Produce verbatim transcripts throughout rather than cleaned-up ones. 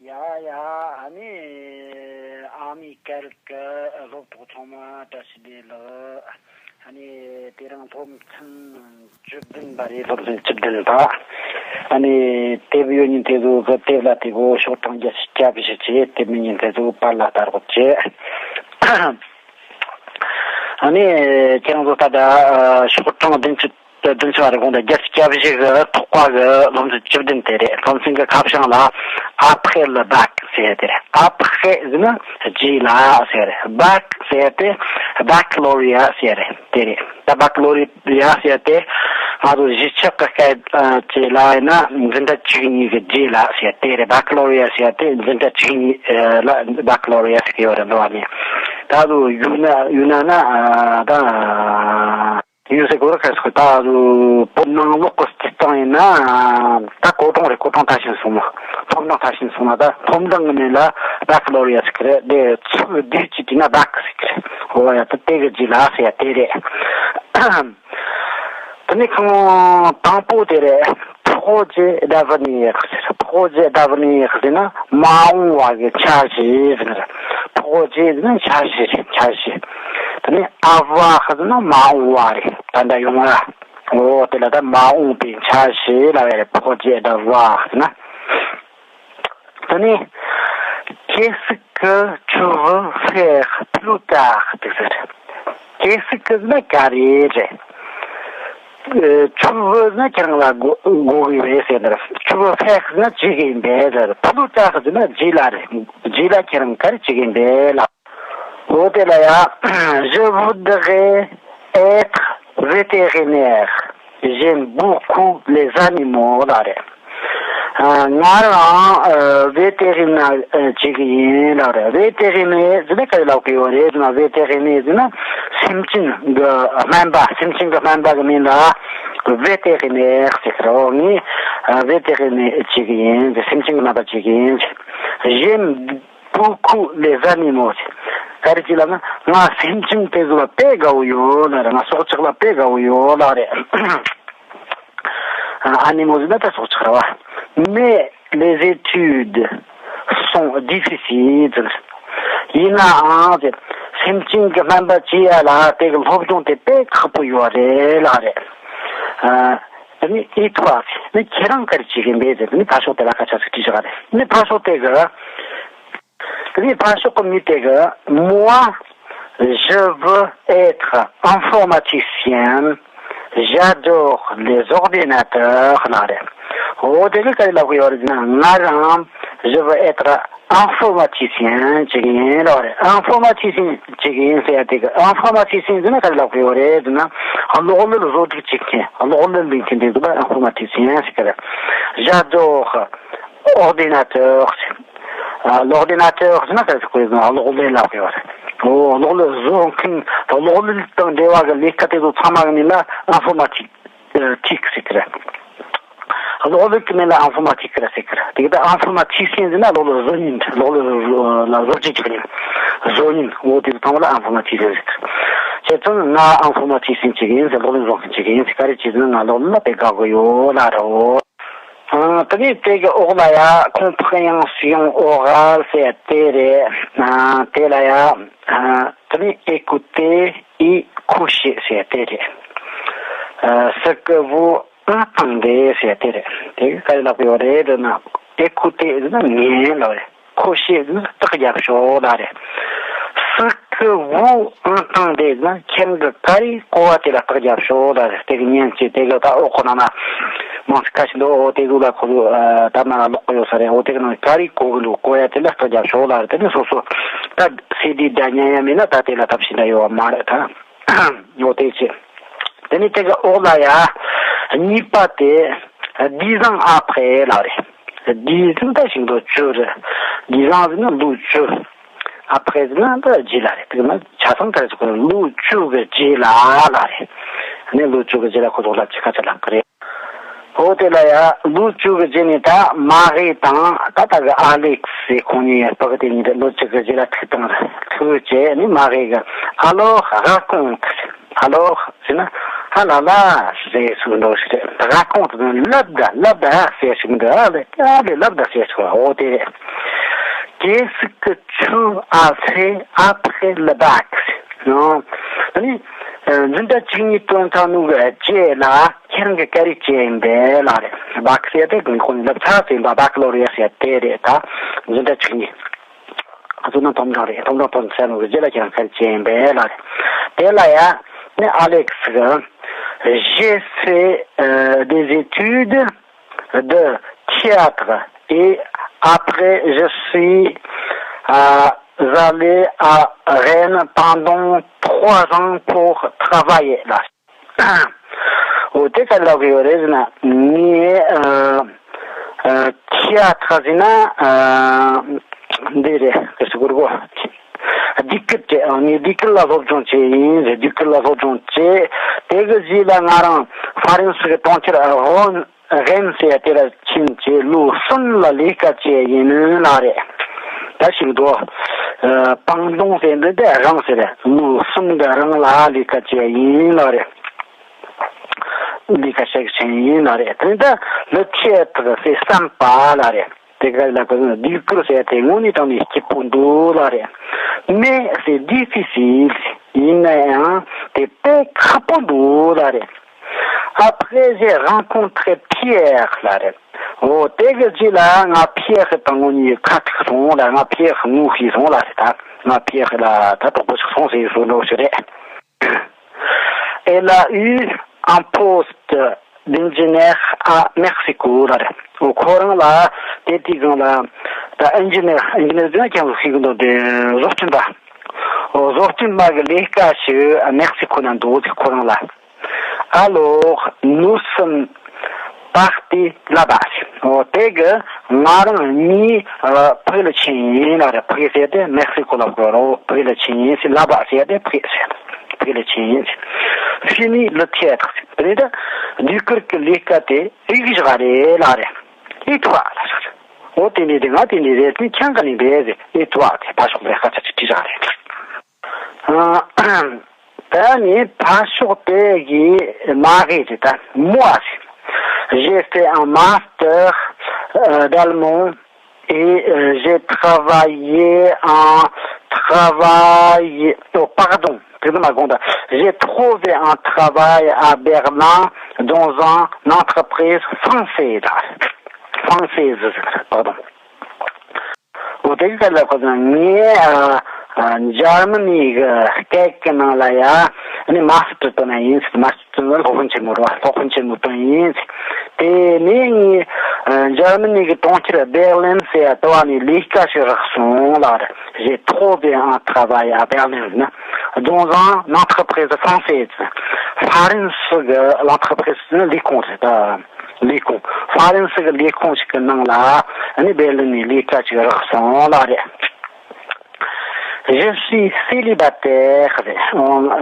ཡ་ཡ། ཨ་ནི་ཨ་མི་ཀལ་གི་སློབ་གྲོགས་ཚང་མ་བཀྲ་ཤིས་བདེ་ལེགས། ཨ་ནི་དེ་རིང་སློབ་ཚན་བཅུ་བདུན་པ་རེད། སློབ་ཚན་བཅུ་བདུན་པ། ཨ་ནི་དེབ་ཡོད་ཉིན་དེ་ཚོ་གི་དེབ་ལ་དེ་གོ་ཤོག་གྲངས་བརྒྱད་ཅུ་གྱ་བཞི་བྱས། དེབ་མེད་ཉིན་དེ་ཚོ་པར་ལ་ལྟ་རོགས་བྱེད། ཨ་ནི་ཁྱེད་རང་ཚོ་ད་ལྟ་ཤོག་གྲངས་བདུན་ཅུ་བདུན་ཅུ་བ་རེད། དགོངས་དག་བརྒྱད་ཅུ་གྱ་བཞི་གི་ཐོག་པ་གི་སློབ་ཚན་བཅུ་བདུན་དེ་རེད། སློབ་ཚན་གི་ཁ་བྱང་ལ་après le bac ཟེར་དེ་རེད། Après ཟེར་ན་རྗེས་ལ་ཟེར་རེད། Bac ཟེར་དེ་baccalauréat ཟེར་རེད། དེ་རེད། ད་baccalauréat ཟེར་དེ་ང་ཚོ་གཞིས་ཆགས་ཀྱི་སྐད་ཅིག་ལ་ཡིན་ན་འཛིན་གྲྭ་བཅུ་གཉིས་ཀྱི་རྗེས་ལ་ཟེར་དེ་རེད། baccalauréat ཟེར་དེ་འཛིན་གྲྭ་བཅུ་གཉིས་ལ་baccalauréat ཟེར་གྱི་ཡོད་རེད། འདུག་བ་ནི་ད་དུ་ཡུལ་ན་ཡུལ་ན་ན་ད། ཡོད་སའི་སྐོར་ཁ་སོ་ད་བོད་ནང་ལོགས་ཀྱི་སྤྱི་བཏང་ཡིན་ན་ད་གོ་གྲོང་རེད། གོ་གྲོང་ཐ་ཤིན་སོང་ན། སློབ་གྲྭ་ཐ་ཤིན་སོང་ན་ད་སློབ་འབྲིང་གི་མིང་ལ་baccalauréat ཟེར་གི་རེད། དེ་ཚུར་བསྡུས་ཀྱི་དུས་ན་bac ཟེར་གི་རེད། འོ་ཡ། ད་དེ་གི་རྗེས་ལ་ཟེར་ཡ་དེ་རེད། དེ་ནས་ཁོང་དང་པོ་དེ་རེད། Projet d'avenir ཟེར། Projet d'avenir ཟེར་ན་མ་འོངས་པ་གི་འཆར་གཞི་ཟེར་གི་རེད། Projet ཟེར་ན་འཆར་གཞི་རེད། འཆར་གཞི། དེ་ནས་avoir ཟེར་ན་མ་འོངས་པ་རེད། ད་ལྟ་ཡོང་བ། འོ་དེ་ལ་ད་མ་འོངས་པའི་འཆར་གཞི་ལབ་ཡ་རེད། Projet d'avoir ཟེར་ན། དེ་ནས་qu'est-ce que tu veux faire plus tard དེ་ཟེར། Qu'est-ce que ཟེར་ན་ག་རེ་རེད། ཨ། Tu veux ཟེར་ན་ཁྱེད་རང་ལ་དགོས་དགོས་ཀྱི་རེད་ཟེར་ནས། Tu veux faire ཟེར་ན་བྱེད་ཀྱི་ཡིན་པས་ཟེར། Plus tard ཟེར་ན་རྗེས་ལ་རེད། རྗེས་ལ་ཁྱེད་རང་ག་རེ་བྱེད་ཀྱི་ཡིན་པས་ལབ། འོ་དེ་ལ་ཡ། Je voudrais être vétérinaire. J'aime beaucoup les animaux ལབ་རེད། ཨ། ང་རང་ཨ་vétérinaire ཨ་བྱེད་ཀྱི་ཡིན་ལབ་རེད། Vétérinaire ཟེར་ན་ག་རེ་ལབ་ཀྱི་ཡོད་རེད་ཟེར་ན། Vétérinaire ཟེར་ན་སེམས་ཅན་གྱི་སྨན་པ། སེམས་ཅན་གྱི་སྨན་པ་གི་མིང་ལ་vétérinaire ཟེར་གི་རེད། ངས་ཨ་vétérinaire བྱེད་ཀྱི་ཡིན། སེམས་ཅན་གྱི་སྨན་པ་བྱེད་ཀྱི་ཡིན། J'aime beaucoup les animaux. ག་རེ་བྱེད་ལབ་ན། ང་སེམས་ཅན་དེ་ཚོ་ལ་དཔེ་དགའ་བོ་ཡོད་ལབ་རེད། ང་སྲོག་ཆགས་ལ་དཔེ་དགའ་བོ་ཡོད་ལབ་རེད། Animaux ཟེར་ན་ད་སྲོག་ཆགས་རེད་བ། Mais les études sont difficiles. ཡིན་ནའང་དེ་སེམས་ཅན་གྱི་སྨན་པ་བྱེད་ཡ་ལ་དེ་གི་སློབ་སྦྱོང་དེ་དཔེ་ཁག་པོ་ཡོད་རེད་ལབ་རེད། ཨ། དེ་ནི་et toi ནི་ཁྱེད་རང་ག་རེ་བྱེད་ཀྱི་འདུག་ཟེར། དེ་ནི་ཕར་ཕྱོགས་དེ་ལ་སྐད་ཆ་ཟིག་དྲིས་བཞག་རེད། ནི་ཕར་ཕྱོགས་དེ་གི། དེ་ནི་ཕར་ཕྱོགས་ཀྱི་མི་དེ་གི། Moi, je veux être informaticien. J'adore les ordinateurs ལབ་རེད། འོ་དེ་གི་ག་རེ་ལབ་གི་ཡོད་རེད་ཟེར་ན། ང་རང་je veux être informaticien བྱེད་ཀྱི་ཡིན་ལབ་རེད། Informaticien བྱེད་ཀྱི་ཡིན་ཟེར་ཡ་དེ་གི། Informaticien ཟེར་ན་ག་རེ་ལབ་གི་ཡོད་རེད་ཟེར་ན། གློག་ཀླད་བཟོ་སྒྲིག་བྱེད་མཁན། གློག་ཀླད་ལས་མཁན་དེ་ཚོ་ལ་informaticien ཟེར་གི་རེད། J'adore ordinateur ཟེར། ཨ། L'ordinateur ཟེར་ན་ག་རེ་ཟེར་གི་ཡོད་ཟེར་ན་གློག་ཀླད་ལབ་གི་ཡོད་རེད། འོ། གློག་ཀླད་བཟོ་མཁན། གློག་ཀླད་དང་འབྲེལ་བ་གི་ལས་ཀ་དེ་ཚོ་ཚང་མ་གི་མིང་ལ་informatique ཟེར་གི་རེད། གློག་ཀླད་ཀྱི་མིང་ལ་informatique རེད་ཟེར་གི་རེད། དེ་གི་ད་informaticien ཟེར་ན་གློག་ཀླད་བཟོ་མཁན། གློག་ཀླད་ལ་བཟོ་བཅོས་བྱེད་མཁན། བཟོ་མཁན། འོ་དེ་ཚོ་ཚང་མ་ལ་informaticien ཟེར་གི་རེད། བྱས་ཙང་ང་informaticien བྱེད་ཀྱི་ཡིན་ཟེར། གློག་ཀླད་བཟོ་མཁན་བྱེད་ཀྱི་ཡིན་ཟེར། ག་རེ་བྱས་ཟེར་ན་ང་གློག་ཀླད་ལ་དཔེ་དགའ་གི་ཡོད་ལབ་རེད། ཨ། དེ་ནས་དེ་གི་འོག་ལ་ཡ་ཁོང་ཕག་ཡང་སུ་ཡང་འོ་ག་ཟེར་དེ་རེད། ཨ། དེ་ལ་ཡ། ཨ། དེ་ནས་écoutez et cocher ཟེར་དེ་རེད། ཨ། ce que vous entendez ཟེར་དེ་རེད། དེ་གི་ག་རེ་ལབ་ཀྱི་ཡོད་རེད་ཟེར་ན། Écoutez ཟེར་ན་ཉན་ལབ་རེད། Cocher ཟེར་ན་རྟགས་རྒྱབ་ཤོག་ལབ་རེད། Ce que vous entendez ཟེར་ན་ཁྱེད་རང་གི་ག་རེ་གོ་བ་དེ་ལ་རྟགས་རྒྱབ་ཤོག་ལབ་རེད། དེ་གི་ཉན་ཅིག་དེ་གི་ད་འོག་ཁོ་ན་ན་མང་ཆེ་ཁ་ཤས་འདུག་འོ་དེ་ཚོ་ལ་ཁོ་ཚོ་ད་ན་ལ་ཀློག་གི་ཡོད་ས་རེད། འོ་དེ་གི་ནང་ག་རེ་གོ་གི་འདུག་གོ་ཡ་དེ་ལ་རྟགས་རྒྱབ་ཤོག་ལབ་རེད། དེ་ནི་སོ་སོ་ད་སི་ཌི་འདྲ་ཉན་ཡ་མིན་ན་ད་དེ་ལ་ཐབས་ཤེས་འདྲ་ཡོད་བ་མ་རེད་ད། འོ་དེ་ཅི། དེ་ནས་དེ་གི་འོག་ལ་ཡ། གཉིས་པ་དེ། dix ans après ལབ་རེད། dix ཟེར་ན་ད་ཞིག་འདུག་བཅུ་རེད། dix ans ཟེར་ན་ལོ་བཅུ། Après ཟེར་ན་ད་རྗེས་ལ་རེད། དེ་ན་ཆ་ཚང་ག་རེ་ཟེར་དགོས་རེད། ལོ་བཅུ་གི་རྗེས་ལ་ལབ་རེད། ཨ་ནི་ལོ་བཅུ་གི་རྗེས་ལ་ཁོ་ཚོ་ལབ་ཅི་ཁ་ཆ་ལབ་གི་རེད། འོ་དེ་ལ་ཡ་ལོ་བཅུ་གི་རྗེས་ནས་ད་མ་རེ་དང་ད་ལྟ་གི་ཨ་ལེགས་སི་ཁོང་གཉིས་ཡ་ཕ་གི་དེ་གཉིས་རེད། ལོ་བཅུ་གི་རྗེས་ལ་ཐུག་དང་ཐུག་བྱས་ནི་མ་རེ་གི། Alors raconte. Alors ཟེར་ན། ཧ་ལ་ལ་ཟེར་ཞིག་འདུག་ཟེར། raconte ཟེར་ན་ལབ་ད་ལབ་ད་ཟེར་ཞིག་འདུག་ཨ་ལེ་ཨ་ལེ་ལབ་ད་ཟེར་ཞིག་འོ་དེ་རེད། Qu'est-ce que tu as fait après le bac? ཨ་ནི་འཛིན་གྲྭ་བཅུ་གཉིས་ཐོན་ཚར་ནོ་གི་རྗེས་ལ་ཁྱེད་རང་གིས་ག་རེ་བྱས་ཡིན་པས་ལབ་རེད། བྷག་ཟེར་དེ་གི་ཁོང་ལབ་ཚར་ཟིན་པ། བྷག་ལོ་རི་ཡ་ཟེར་དེ་རེད། ད་འཛིན་གྲྭ་བཅུ་གཉིས་ཚོ་ན་ཐོབ་ཐང་རེད། ཐོབ་ཐང་ཐོན་ཚར་ནོ་གི་རྗེས་ལ་ཁྱེད་རང་ག་རེ་བྱས་ཡིན་པས་ལབ་རེད། དེ་ལ་ཡ་ནི་ཨ་ལེགས་གིས། J'ai fait, euh, des études de théâtre et après je suis, euh, allé à Rennes pendant trois ans pour travailler là. འོ་དེ་ག་ལབ་ཀྱི་ཡོད་རེད་ཟེར་ན། ངས་ཨ་ཨ་ཐི་ཡ་ཐར་ཟེར་ན་ཨ་འདི་རེད། ག་ཟེར་དགོས་རེད་གོ། སྡིགས་སྐུལ་དེ། ཨ་ངས་སྡིགས་སྐུལ་ལ་སློབ་སྦྱོང་བྱས་ཡིན་ཟེར། སྡིགས་སྐུལ་ལ་སློབ་སྦྱོང་བྱས། དེ་གི་རྗེས་ལ་ང་རང་ཧྥ་རན་སི་གི་གྲོང་ཁྱེར་ཨ་ཧོན། རེན་ཟེར་དེ་ལ་ཕྱིན་བྱས་ལོ་གསུམ་ལ་ལས་ཀ་བྱས་ཡིན་ལབ་རེད། ད་ཞིག་འགྲོ། ཨ་པང་ཏོང་ཟེར་འདི་དེ་རང་ཟེར་རེད། ལོ་གསུམ་གི་རིང་ལ་ལས་ཀ་བྱས་ཡིན་ལབ་རེད། ལས་ཀ་བྱས་ཕྱིན་ཡིན་ལབ་རེད། དེ་ད་le théâtre c'est sympa ལབ་རེད། དེ་ག་ལ་གོ་སྡིགས་སྐུལ་ཟེར་དེ་དངོས་གནས་དྲང་གནས་སྐྱིད་པོ་འདུག་ལབ་རེད། Mais c'est difficile. ཡིན་ན་ཡང་དེ་དཔེ་ཁག་པོ་འདུག་ལབ་རེད། Après j'ai rencontré Pierre ལབ་རེད། འོ་དེ་གི་རྗེས་ལ་ང་ཕི་ཡེ་ཧྲི་དང་ངོ་གཉིས་ཁ་ཐུག་སོང་ལ། ང་ཕི་ཡེ་ཧྲི་ངོ་ཤེས་སོང་ལབ་རེད། ད་ང་ཕི་ཡེ་ཧྲི་ལ་ད་གྲོགས་པོ་ཞིག་སོང་ཟེར་བཟོ་འདྲ་ཞིག་རེད། Elle a eu un poste d'ingénieur à Mexico ལབ་རེད། འོ་ཁོ་རང་ལ་དེ་དུས་སྒང་ལ་ད་ཨིན་ཇི་ནེར། ཨིན་ཇི་ནེར་ཟེར་ན་ཁྱེད་ཚོ་ཤེས་ཀྱི་འདུག་དེ་བཟོ་སྐྲུན་པ། འོ་བཟོ་སྐྲུན་པ་གི་ལས་ཀ་ཞིག་མེག་སི་ཁོ་ན་འདུག་ཟེར། ཁོ་རང་ལ། Alors nous sommes partis là-bas. འོ་དེ་གི་ང་རང་གཉིས་ཕ་གི་ལ་ཕྱིན་ཡིན་ལབ་རེད། ཕ་གི་ཟེར་དེ་མེག་སི་ཁོ་ལབ་དགོས་རེད། ཕ་གི་ལ་ཕྱིན་ཡིན་ཟེར། là-bas ཟེར་དེ་ཕ་གི་ཟེར། ཕ་གི་ལ་ཕྱིན་ཡིན་ཟེར། Fini le théâtre. དེ་ནས་ད་སྡིགས་སྐུལ་གི་ལས་ཀ་དེ་ཡིག་བཞག་རེད་ལབ་རེད། Et toi ལབ་རེད། འོ་དེ་འདྲ་དེ་ང་དེ་འདྲ་རེད་དེ། ཁྱེད་ག་ནས་བས་ཟེར། Et toi ཟེར་ཕར་ཕྱོགས་ལ་སྐད་ཆ་ཅིག་དྲིས་བཞག་རེད། ད་ནི་ཕར་ཕྱོགས་དེ་གི་མ་གི་རེད། ད་moi ཟེར། J'ai fait un master, euh, d'allemand et, euh, j'ai travaillé un travail, oh, pardon, excusez-moi, Gonda. J'ai trouvé un travail à Berlin dans une entreprise française. Française, pardon. འོ་དེ་ག་ལ་ཁོ་ཚོ་ངས་ཨ་ཨ་འཇར་མ་ནི་གི་སྐད་ཀྱི་ནང་ལ་ཡ་ནི་མ་སི་ཊར་བཏོན་ཡིན། མ་སི་ཊར་ནི་སློབ་དཔོན་ཆེན་མོ་རེད་བ། སློབ་དཔོན་ཆེན་མོ་བཏོན་ཡིན། དེ་ནས་ངས་ཨ་འཇར་མ་ནི་གི་གྲོང་ཁྱེར་བེར་ལིན་ཟེར་ཡ་དེ་བ་ནས་ལས་ཀ་ཞིག་རག་སོང་ལབ་རེད། J'ai trouvé un travail à Berlin, dans une entreprise française. ཧྥ་རན་སི་གི་entreprise ནི་ལས་ཁུངས་རེད་ད། ལས་ཁུངས། ཧྥ་རན་སི་གི་ལས་ཁུངས་ཤིག་གི་ནང་ལ་ནི་བེར་ལིན་ནས་ལས་ཀ་ཅིག་རག་སོང་ལབ་རེད། Je suis célibataire རེད།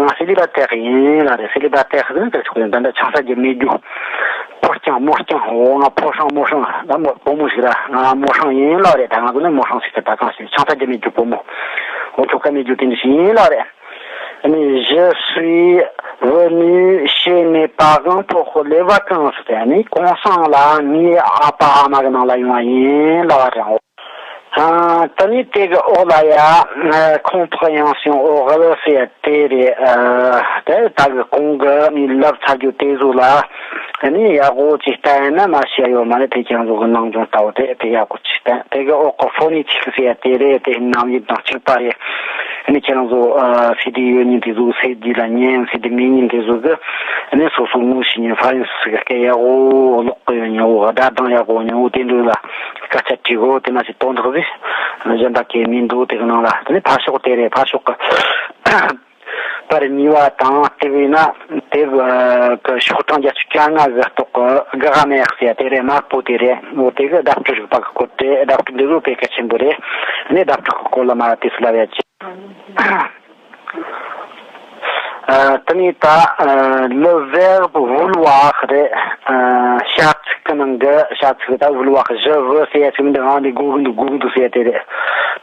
ང་célibataire ཡིན་ལབ་རེད། célibataire ཟེར་ན་དེ་ཆོག་ཡིན། ད་ལྟ་ཆང་ས་རྒྱག་མེད་རྒྱུ། ཕོ་རྐྱང་མོ་རྐྱང་། འོ་ང་ཕོ་ཧྲང་མོ་ཧྲང་། ད་མོ་བུ་མོ་ཞིག་ར། ང་མོ་ཧྲང་ཡིན་ལབ་རེད། ད་ང་ཚོ་ནི་མོ་ཧྲང་ཟེར་ཏེ་ད་གང་ཞིག་ཆང་ས་རྒྱག་མེད་རྒྱུ་བུ་མོ། འོ་ཁྱོ་ག་མེད་རྒྱུ་དེ་འདྲ་ཞིག་ཡིན་ལབ་རེད། ཨ་ནི་je suis venu chez mes parents pour les vacances. དེ་ནི་གུང་སེང་ལ་ངའི་ཨ་ཕ་ཨ་མ་གི་ནང་ལ་ཡོང་བ་ཡིན་ལབ་པ་རེད། ཨ་ད་ནི་དེ་གི་འོག་ལ་ཡ་compréhension orale ཟེར་དེ་རེད། ཨ་དེ་ད་གི་གོང་གི་ངས་ལབ་ཚར་རྒྱུ་དེ་ཚོ་ལ་ཨ་ནི་ཡག་པོ་ཅིག་བལྟས་ན་མ་ཤེས་ཡོད་མ་རེད། དེ་ཁྱེད་ཚོ་གི་ནང་སྦྱོང་ལྟ་བུ་དེ་དེ་ཡག་པོ་ཅིག་བལྟས། དེ་གི་འོག་གི་phonétique ཟེར་ཡ་དེ་རེད། དེ་རྣམ་དབྱེ་དང་གཅིག་པ་རེད། ཨ་ནི་ཁྱེད་རང་ཚོ་ཨ་སི་ཌི་ཡོད་མཁན་དེ་ཚོ་སི་ཌི་ལ་ཉན། སི་ཌི་མེད་མཁན་དེ་ཚོ་གི་ཨ་ནི་སོ་སོ་ངོ་ཤེས་མཁན་ཧྥ་རན་སི་གི་སྐད་ཡག་པོ་ཀློག་གི་ཡོད་མཁན། འོ་སྒྲ་གདངས་ཡག་པོ་མཁན། འོ་དེ་འདྲ་ལ་སྐད་ཆ་དྲིས་གོ། དེ་མ་ཟད་དོན་དག་ཟིག་གཞན་པ་གས་མི་འདུག་དེ་གི་ནང་ལ། དེ་ནི་ཕར་ཕྱོགས་དེ་རེད། ཕར་ཕྱོགས་གི་པར་གཉིས་པ་དང་དེ་བས་ན་དེ་གི་ཤོག་གྲངས་བརྒྱད་ཅུ་གྱ་ལྔ་གི་ཐོག་གི་གྷ་ར་མེར་ཟེར་དེ་རེད། དམར་པོ་དེ་རེད། འོ་དེ་གི་བརྡ་སྤྲོད་རིག་པ་གི་སྐོར་རེད། བརྡ་སྤྲོད་འདི་ཚོ་དཔེ་གལ་ཆེན་པོ་རེད། ནས་བརྡ་སྤྲོད་ཀྱི་སྐོར་ལ་མ་དེ་ཚོ་ལབ་ཡ་ཅིག་ཨ་དེ་ནས་ད་ཨ་le verbe vouloir རེད། ཨ་བྱ་ཚིག་གི་ནང་གི་བྱ་ཚིག་ད་vouloir je veux ཟེར་ཡ་ཚིག་མི་འདུག་ཨང་འདི་དགོས་ཀྱི་འདུག་དགོས་ཀྱི་འདུག་ཟེར་ཡ་དེ་རེད།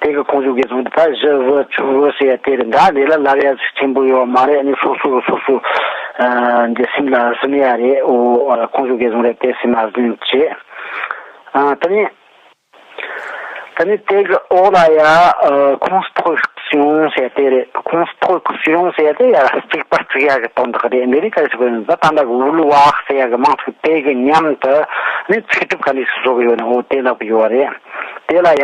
དེ་གི་ཁུངས་བཅོལ་དགོས་སོང་། ད་je veux tu veux ཟེར་ཡ་དེ་རེད། ད་འདི་ལ་ལབ་ཡ་ཚིག་ཆེན་པོ་ཡོད་མ་རེད། ཨ་ནི་སོ་སོ་གི་སོ་སོ་ཨ་འདི་སེམས་ལ་ཟིན་ཡ་རེད། འོ་ཁུངས་བཅོལ་དགོས་སོང་རེད། དེ་སེམས་ལ་ཟིན་བྱས། ཨ་དེ་ནས། ད་ནི་དེ་གི་འོག་ལ་ཡ་ཨ་construction ཟེར་དེ་རེད། construction ཟེར་དེ་ཡ་རྩིག་པ་རྩིག་ཡ་གི་དོན་དག་རེད། འདི་རིགས་ག་རེ་ཟེར་དགོས་ན། ད་ད་ལྟ་གི་vouloir ཟེར་ཡ་གི་མིང་ཚིག་དེ་གི་མཉམ་དུ་ནི་ཚིག་གྲུབ་ག་འདྲ་ཞིག་བཟོ་གི་ཡོད་ན། འོ་དེ་ལབ་གི་ཡོད་རེད། དེ་ལ་ཡ་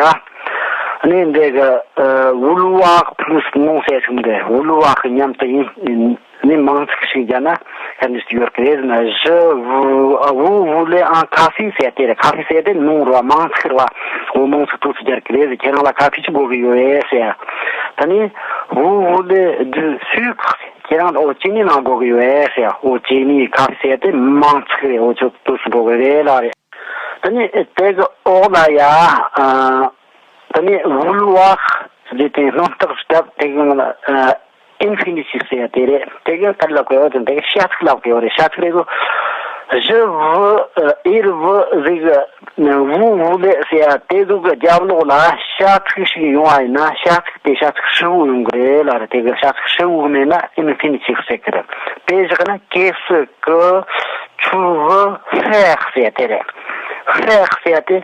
ནི་འདི་གི་ཨ་vouloir plus nom ཟེར་ཞིག་རེད། vouloir གི་མཉམ་དུ་ཡིན། ནི་མིང་ཚིག་ཞིག་བརྒྱབ་ན་ག་འདྲ་ཞིག་ཡོད་ཀི་རེད་ཟེར་ན། je veux, vous voulez un café ཟེར་དེ་རེད། café ཟེར་དེ་nom རེད་བ། མིང་ཚིག་རེད་བ། འོ་མིང་ཚིག་དུས་སུ་སྦྱར་གི་རེད་ཟེར། ཁྱེད་རང་ལ་ཁ་ཕི་ཅིག་དགོས་ཀྱི་ཡོད་ཟེར། ད་ནི་vous voulez du sucre ཟེར། ཁྱེད་རང་ལ་འོ་ཅི་ནི་ནང་དགོས་ཀྱི་ཡོད་ཟེར། འོ་ཅི་ནི། café ཟེར་དེ་མིང་ཚིག་རེད། འོ་ཅོ་དུས་སུ་འགྲོ་གི་རེད་ལ་རེད། ད་ནི་དེ་གི་འོག་ལ་ཡ་ཨ། ད་ནི་vouloir ཟེར་དེ་སྣོན་རྟགས་སུ་བཏབ། དེ་གི་ང་ལ་ཨ། infinitif ཟེར་ཡ་དེ་རེད། དེ་གི་ག་རེ་ལབ་དགོས་ཡོད་ཟེར་ན། དེ་གི་བྱ་ཚིག་ལབ་དགོས་ཡོད་རེད། བྱ་ཚིག་རེད་གོ། je veux, il veut ཟེར་གི། vous voulez ཟེར་ཡ་དེ་ཟུག་གི་རྒྱབ་ལོགས་ལ་བྱ་ཚིག་ཞིག་ཡོང་བ་ཡིན་ན། བྱ་ཚིག་དེ་བྱ་ཚིག་ཧྲིལ་བོ་ཡོང་གི་རེད་ལ་རེད། དེ་གི་བྱ་ཚིག་ཧྲིལ་བོ་མེད་ན་infinitif ཟེར་གི་རེད། དཔེ་བཞག་ན། qu'est-ce que tu veux faire ཟེར་ཡ་དེ་རེད། faire ཟེར་ཡ་དེ།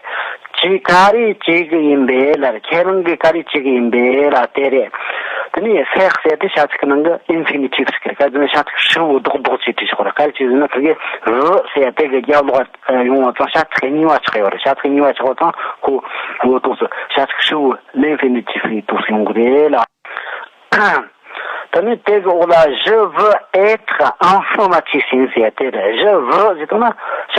ཁྱེད་ག་རེ་བྱེད་ཀྱི་ཡིན་པས་ལ། ཁྱེད་རང་གིས་ག་རེ་བྱེད་ཀྱི་ཡིན་པས་ལ་དེ་རེད། དེ་ནས་faire ཟེར་དེ་བྱ་ཚིག་གི་ནང་གི་infinitif ཟེར་གི་རེད། ག་ཟེར་ན་བྱ་ཚིག་ཧྲིལ་བོ་རྡོག་རྡོག་བྱས་བྲིས་ཆོག་རེད། ག་རེ་བྱས་ཟེར་ན། ཕ་གི་veut ཟེར་དེ་གི་རྒྱབ་ལོགས་ཡོང་བ་ཙང་བྱ་ཚིག་གཉིས་པ་ཆགས་ཡོད་རེད། བྱ་ཚིག་གཉིས་པ་ཆགས་པ་ཙང་ཁོ་འོ་ཏོག་ཙི་བྱ་ཚིག་ཧྲིལ་བོ་l'infinitif ཡི་ཏོག་ཙི་ཡོང་གི་རེད་ལ། ད་ནི་དེ་གི་འོག་ལ་je veux être informaticien ཟེར་དེ་རེད། je veux ཟེར་དུས་ན་བྱ་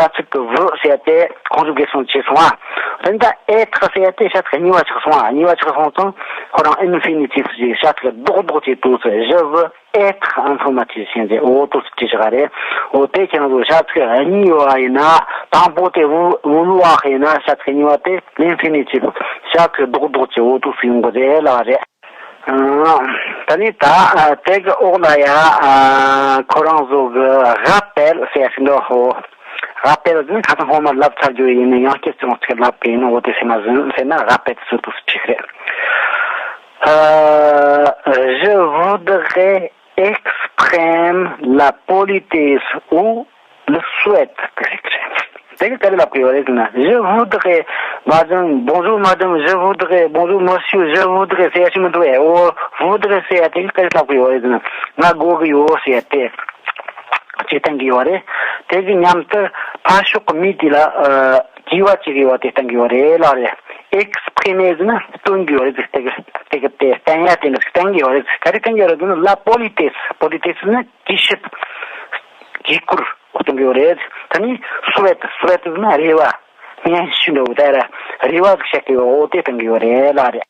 ཚིག་གི་veux ཟེར་དེ་conjugaison བྱས་སོང་ཨ། ད་ནི་ད་être ཟེར་དེ་བྱ་ཚིག་གཉིས་པ་ཆགས་སོང་ཨ། གཉིས་པ་ཆགས་སོང་ཙང་ཁོ་རང་infinitif ཟེར་བྱ་ཚིག་རྡོག་རྡོག་བྱས་འདུག་ཟེར། je veux être informaticien ཟེར། འོ་ཏོག་ཙི་བྲིས་བཞག་རེད། འོ་དེ་ཁྱེད་རང་ཚོ་བྱ་ཚིག་གཉིས་ཡོད་པ་ཡིན་ན། དང་པོ་དེ་vou- vouloir ཡིན་ན་བྱ་ཚིག་གཉིས་པ་དེ་l'infinitif བྱ་ཚིག་རྡོག་རྡོག་བྱས་འོ་ཏོག་ཙི་ཡོང་གི་རེད་ལ་རེད། ཨ། ད་ནི་ད་ཨ་དེ་གི་འོག་ལ་ཡ་ཨ་ཁོ་རང་ཚོ་གི་rappel ཟེར་ཞིག་འདུག་ཧོ། rappel ཟེར་ན་ཁ་སང་སྔོན་མ་ལབ་ཚར་རྒྱུ་ཡིན་ན། ཡང་སྐྱར་ཅུང་ཟད་ལབ་གི་ཡིན་ན། འོ་དེ་སེམས་ལ་ཟིན་ཟེར་ན་rappel ཟེར་དུས་སུ་ཁྲིད་རེད། ཨ། je voudrais exprimer la politesse ou le souhait ཟེར་གི་རེད། དེ་གི་ག་རེ་ལབ་གི་ཡོད་རེད་ཟེར་ན། je voudrais, madame, bonjour madame, je voudrais, bonjour monsieur, je voudrais ཟེར་ཡ་ཞིག་མི་འདུག་ཨེ། འོ་voudrais ཟེར་ཡ་དེ་གི་ག་རེ་ལབ་གི་ཡོད་རེད་ཟེར་ན། ང་དགོས་གི་ཡོད་ཟེར་ཡ་དེ་ཅིག་བསྟན་གི་ཡོད་རེད། དེ་གི་མཉམ་དུ་ཕར་ཕྱོགས་གི་མི་དེ་ལ་ཨ་དྲི་བ་ཅིག་ཡོད་དེ་བསྟན་གི་ཡོད་རེད་ལ་རེད། exprimer ཟེར་ན་སྟོན་གི་ཡོད་རེད་ཟེར། དེ་གི་དེ་གི་དེ་བསྟན་ཡ་དེ་འདྲ་ཞིག་བསྟན་གི་ཡོད་རེད་ཟེར། ག་རེ་བསྟན་གི་ཡོད་རེད་ཟེར་ན། la politesse, politesse ཟེར་ན་གུས་ཞབས། གུས་བཀུར་གཏོང་གི་ཡོད་རེད། ད་ནི་souhait, souhait ཟེར་ན་རེ་བ། སྙན་ཞུ་འདྲ་བོ་དེ་ར་རེ་བ་ཞིག་བཤད་ཀྱི་ཡོད། འོ་དེ་གཏོང་གི་ཡོད་རེད་ལ་རེད།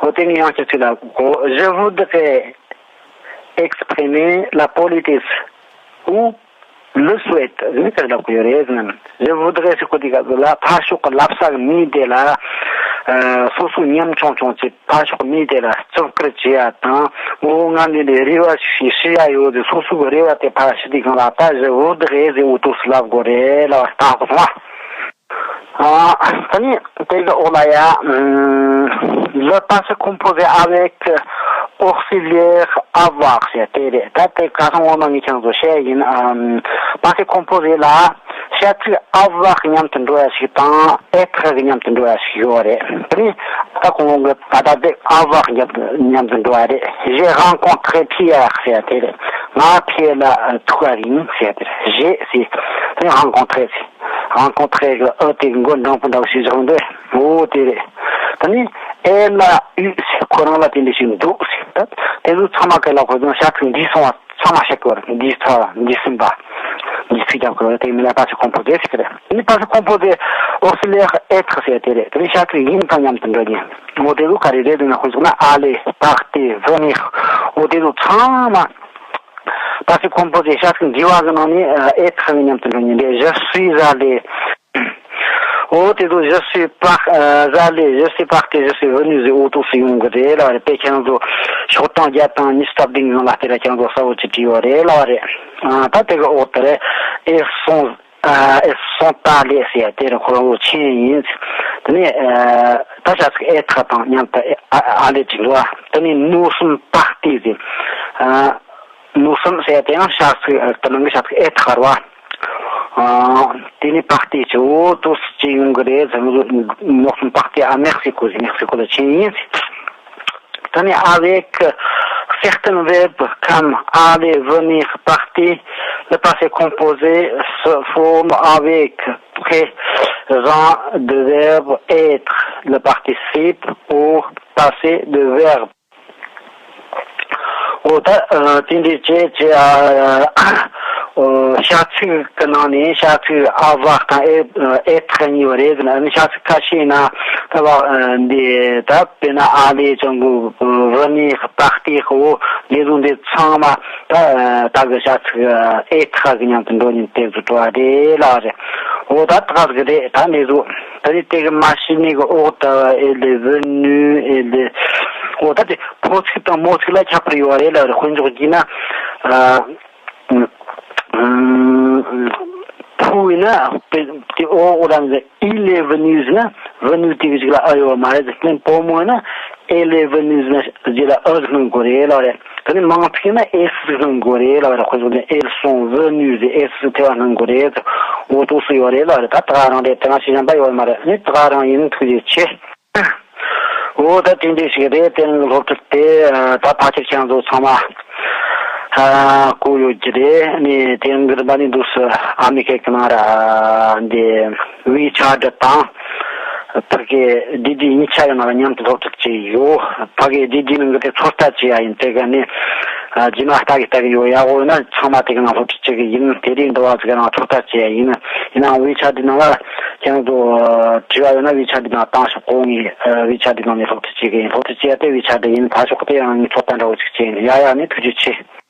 འོ་དེ་ནི་ཡང་ཅིག་ཅིག་ལ་གོ je voudrais exprimer la politesse ou le souhait ཟེར་ནས་དེ་ལབ་ཀྱི་ཡོད་རེད་ཟེར་ན། je voudrais ཟེར་གོ་དེ་ག་ལ་ཕར་ཕྱོགས་ཀྱི་ལབ་ས་གི་མི་དེ་ལ་ཨ་སོ་སོ་ཉམ་ཆུང་ཆུང་ཅིག་ཕར་ཕྱོགས་མི་དེ་ལ་བརྩི་བཀུར་བྱེད་ཡ་དང་། འོ་ང་འདི་ནས་རེ་བ་ཞིག་ཞུ་ཡ་ཡོད་ཟེར། སོ་སོ་གི་རེ་བ་དེ་ཕར་ཞུ་དུས་སྒང་ལ་ད je voudrais ཟེར་འོ་ཏོག་ཙི་ལབ་དགོས་རེད་ལ་བ་ད་གོ་སོང་ཨ། ཨ་ད་ནི་དེ་གི་འོག་ལ་ཡ་ཨམ་le passé composé avec auxiliaire avoir ཟེར་དེ་རེད། ད་དེ་ཁ་སང་འོ་མ་ངས་ཁྱེད་ཚོ་བཤད་ཡིན། ཨམ་passé composé ལ་བྱ་ཚིག་avoir གི་མཉམ་དུ་འགྲོ་ཡ་ཞིག་དང་être གི་མཉམ་དུ་འགྲོ་ཡ་ཞིག་ཡོད་རེད། དེ་ནི་ད་ཁོང་གི་ད་ལྟ་དེ་avoir གི་མཉམ་དུ་མཉམ་དུ་འགྲོ་ཡ་རེད། j'ai rencontré Pierre ཟེར་དེ་རེད། ང་ཕི་ཡེ་ལ་ཐུག་པ་ཡིན་ཟེར་དེ་རེད། j'ai ཟེར་དེ་rencontré ཟེར། rencontré གི་ཨ་དེ་མགོ་འགྲེང་བུ་འདྲ་བོ་ཞིག་བཞག་འདུག་འོ་དེ་རེད། ད་ནི་elle a eu ཟེར། ཁོ་རང་ལ་དེ་འདྲ་ཞིག་འདུག་ཟེར། ད་དེ་ཚོ་ཚང་མ་གི་ལ་ཁོ་ཚོ་བྱ་ཚིག་འདས་སོང་བ་ཚང་མ་བཤད་དགོས་རེད། འདས་ཚར་འདས་ཟིན་པ། འདས་ཚིག་རྒྱབ་དགོས་རེད། དེ་མིན་ན་passé composé ཟེར་གི་རེད། དེ་ནི་passé composé auxiliaire être ཟེར་དེ་རེད། དེ་ནི་བྱ་ཚིག་ཡིན་དང་མཉམ་དུ་འགྲོ་ཉན། འོ་དེ་ཚོ་ག་རེ་རེད་ཟེར་ན། དཔེར་བཞག་ན་aller, partir, venir འོ་དེ་ཚོ་ཚང་མ་passé composé བྱ་ཚིག་འདས་པ་གི་ནང་ནས་ཨ་être གི་མཉམ་དུ་འགྲོ་ཉན་རེད། je suis allé འོ་དེ་ཚོ་je suis par- ཨ་allé, je suis parti, je suis venu ཟེར་འོ་ཏོག་ཙི་ཡོང་གི་རེད་ལ་རེད། དཔེ་ཁྱེད་རང་ཚོ་ཤོག་གྲངས་བརྒྱ་དང་ཉི་ཤུ་རྩ་བདུན་ནང་ལ་དེ་ལ་ཁྱེད་རང་ཚོ་གསལ་བོ་ཅིག་བྲིས་ཡོད་རེད་ལ་རེད། ཨ་ད་དེ་གི་འོག་དེ་རེད། elles sont, ཨ་elles sont allées ཟེར་ཡ་དེ་རེད། ཁོ་རང་ཚོ་ཕྱིན་ཡིན། དེ་ནས་ཨ་ད་བྱ་ཚིག་être དང་མཉམ་དུ་ཨ- aller ཅིག་འགྲོ་བ། དེ་ནས་nous sommes partis ཟེར། ཨ་nous sommes ཟེར་ཡ་དེ་ཡང་བྱ་ཚིག་དེ་ནང་གི་བྱ་ཚིག་être རེད་བ། དེ་ནས་partie ཆེ་བོ་ཏོག་ཙམ་ཅིག་ཡོང་གི་རེད་ཟེར། ནོག་སོང་partie à Mexico ཟེར། Mexico ལ་ཕྱིན་ཡིན། ད་ནི་avec certains verbes comme aller, venir, partir, le passé composé se forme avec présent de verbe être, le participe au passé de verbe. འོ་ད་དེ་འདྲའི་བྱས་བྱས། བྱ་ཚིག་གི་ནང་ནས་བྱ་ཚིག avoir དང་être གཉིས་པ་རེད་ཟེར་ན། བྱ་ཚིག་ཁ་ཤས་ན་ད་བ་འདི་ད་དཔེར་ན་aller ཅང་གི venir partir འོ་འདི་ཚོ་འདི་ཚང་མ་ད་ད་གི་བྱ་ཚིག་être གི་མཉམ་དུ་འགྲོ་ཉིན་དེ་ཚོ་འགྲོ་བ་རེད་ལ་རེད། འོ་ད་ད་གི་རེད། ད་འདི་ཚོ་ད་རེད། དེ་གི་མ་ཤི་ནི་གི་འོག་ད་elle est venue, elle est འོ་ད་དེ་ཕོ་ཚིག་དང་མོ་ཚིག་ལ་ཁྱད་པར་ཡོད་རེད་ལ་རེད། དཔེ་འཇོག་བགྱིས་ན། ཕོ་ཡིན་ན་དེ་འོ་འོ་རང་གི il est venu ཟེར་ན་venu དེ་གི་ཅིག་ལ་ཨ་ཡོད་མ་རེད་ཟེར། བུ་མོ་ཡིན་ན་elle est venue ཟེར་ན་རྗེས་ལ་ཨ་ཟེར་སྣང་དགོས་རེད་ལ་རེད། དེ་ནི་མང་ཚིག་ཡིན་ན་es ཟེར་སྣང་དགོས་རེད་ལ་རེད། དཔེ་བཞག་ན་elles sont venues ཟེར། es ཟེར་ཐེ་བ་སྣང་དགོས་རེད་ཟེར། འོ་ཏོག་སུ་ཡོད་རེད་ལ་རེད། ད་ད་ག་རང་རེད། དེ་ང་ཞིག་གཞན་པ་ཡོད་མ་རེད། ནི་ད་ག་རང་ཡིན། ཐུགས་རྗེ་ཆེ། འོ་ད་དེ་འདྲ་ཞིག་རེད། དེ་རིང་གི་སློབ་ཁྲིད་དེ་ད་ཕལ་ཆེར་ཁྱེད་ཚོ་ཚང་མ་གོ་ཡོད་ཀྱི་རེད། ནས་དེ་རིང་གི་རིམ་པ་ནི་འདུག་སེ་ཨ་མི་ཁའི་ནང་ར་འདི་WeChat དང་ཕ་གི་ཌི་ཌི་གཉིས་ཆ་ཡོད་ན་མཉམ་དུ་སློབ་ཁྲིད་བྱས་ཡོད། ཕ་གི་ཌི་ཌི་ནང་གི་དེ་ཚོད་ལྟ་བྱེད་ཡ་ཡིན། དེ་ག་ནི་རྗེས་མ་ལྟ་གི་ལྟ་གི་ཡོད། ཡག་པོ་ཡོད་ན་ཚང་མ་དེ་གི་ནང་སློབ་ཁྲིད་བྱེད་གི་ཡིན། དེ་རིང་འདི་བ་ཚོ་གི་ནང་ཚོད་ལྟ་བྱེད་ཡ་ཡིན། ཡིན་ནའང་WeChat འདི་ནང་ལ་ཁྱེད་ཚོ་དྲི་བ་ཡོད་ན་WeChat འདི་ནང་བཏང་ཤོག་གོ་ངས་WeChat འདི་ནང་ནས་སློབ་ཁྲིད་བྱེད་གི་ཡིན། སློབ་ཁྲིད་བྱེད་ཡ་དེ་WeChat འདི་ཡིན། ཕ་ཤོག་དེ་ཡང་ངས་ཚོད་ལྟ་འདྲ་བོ་ཅིག་བྱེད་ཡིན། ཡ་ཡ་ནི་ཐུགས་རྗེ་ཆེ།